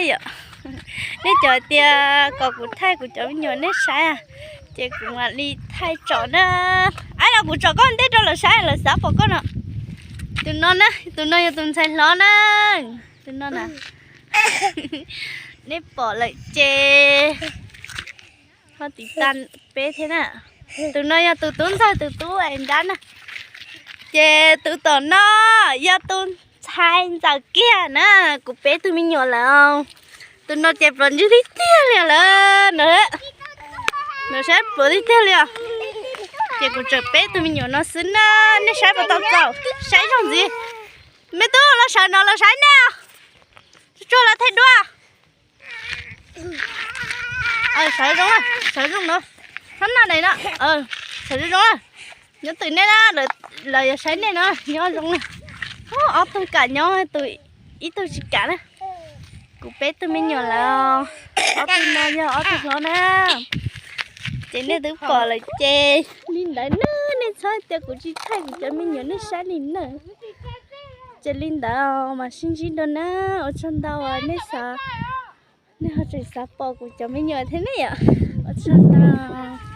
Yom, nej cov tias kom kuv thaij kuv cov me nyuam nej saib, ces kuv mam li thaij tsom na. Aib, los kuv tsom koj ntej rau lawv saib, lawv xav pom koj no. Tus no na, tus no yog tus ntxhais hlob na. Tus no na, nej pom lawm ces ho tiv tag peb thiab na. Tus no yog tus tub ntxawg, tus tub es nrab na. Ces tus tom no yog tus ntxhais ntxawm kiag na. Kuv peb tug me nyuam lawm. Tus no ces pluav ntswg tiag tiag li lawm. Nws saib pluav tiag tiag li os. Ces kuv tseem peb tug me nyuam no xwb na. Nej saib puas tau txaus? Saib zoo ntxiv. Me tub, los sawv no los saib nej os. Tsuag tsuag los thaij duab. Sawv zoo, sawv zoo no. Txhob noj daim no. Sawv zoo zoo na. Nyob twm nej na, lawv yuav saib nej no, nyob zoo na. Ob tug kam nyob, tus ib tug tsis kam na. Kuv peb tug me nyuam lawm, ob tug no yog ob tug hlob na. Ces nej twb pom lawm ces li ntawd na, nej txhob tias kuv tsis thaij kuv cov me nyuam nej saib li na. Ces li ntawd mas sib ntsib dua na, ua tsaug ntau nej xav, nej ho tseem xav pom kuv cov me nyuam thiab ne yom. Ua tsaug ntau.